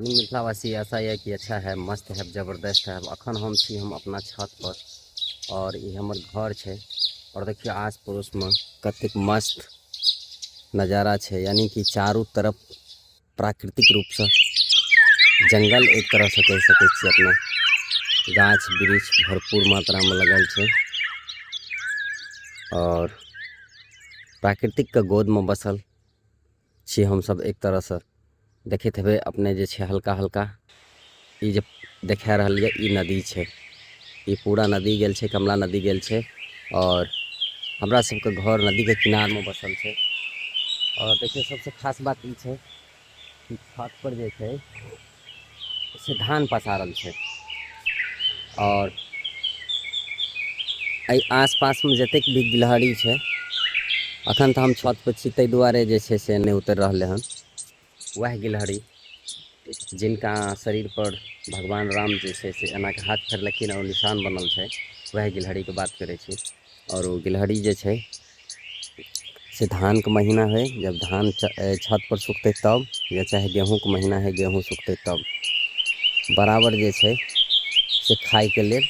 मिथिलावासी आशा यऽ कि अच्छा है, मस्त है, जबरदस्त है। अखन हम छी हम अपना छत पर और ई हमर घर छै। और देखियौ आस पड़ोस में कतेक मस्त नजारा छै, यानी कि चारू तरफ प्राकृतिक रूप से जंगल एक तरह से कहि सकै छी अपना। गाछ वृक्ष भरपूर मात्रा में लगल छै और प्राकृतिक के गोद में बसल छी हम सब। एक तरह से देखैत हेबै अपने जे छै हल्का हल्का ई जे देखा रहल यऽ ई नदी छै, ई पूरा नदी गेल छै, कमला नदी गेल छै और हमरा सबके घर नदी के किनार में बसल छै। और देखियौ सबसे खास बात ई छै कि छत पर जे छै से धान पसारल छै और एहि आसपासमे जतेक भी गिलहरी छै, अखन तऽ हम छत पर छी ताहि दुआरे जे छै से नहि उतरि रहलै हन। वएह गिलहरी जिनका शरीर पर भगवान राम जे छै से एना के हाथ फेरलखिन और निशान बनल छै, वएह गिलहरीके बात करै छी। और ओ गिलहरी जे छै से धानके महीना है, जब धान छत पर सुखतै तब, या चाहे गेहूँके महीना है गेहूँ सुखतै तब बराबर जे छै से खाइके लेल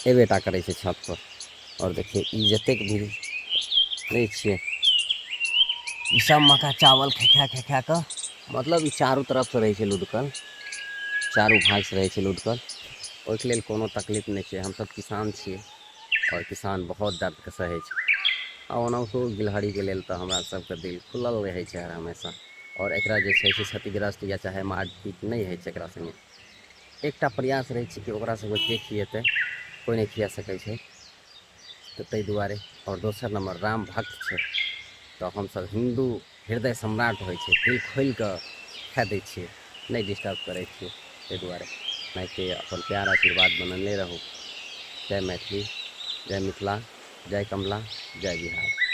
एबे टा करै छै छत पर। और देखियौ ई जतेक भी दै छियै ई सब मक्का चावल खेखा खेखा कऽ, मतलब ई चारू तरफसँ रहै छै लुधकल, चारू भागसँ रहै छै लुधकल। ओहिके लेल कोनो तकलीफ नहि छै। हमसब किसान छियै और किसान बहुत दर्दके सहै छै। आ ओनाहितो गिलहरीके लेल तऽ हमरा सबके दिल खुलल रहै छै हर हमेशा। और एकरा जे छै से क्षतिग्रस्त या चाहे मारपीट नहि होइ छै एकरा सङ्गे। एकटा प्रयास रहै छै कि ओकरा सबके के खिएतै, कोइ नहि खिया सकै छै, तऽ ताहि दुआरे। और दोसर नम्बर राम भक्त छै तऽ हमसब हिन्दू हृदय सम्राट होइ छै, दिल खोलि कऽ खाए दै छियै, नहि डिस्टर्ब करै छियै, ताहि दुआरे। एनाहिते अपन प्यार आशीर्वाद बनले रहू। जय मैथिली, जय मिथिला, जय कमला, जय बिहार।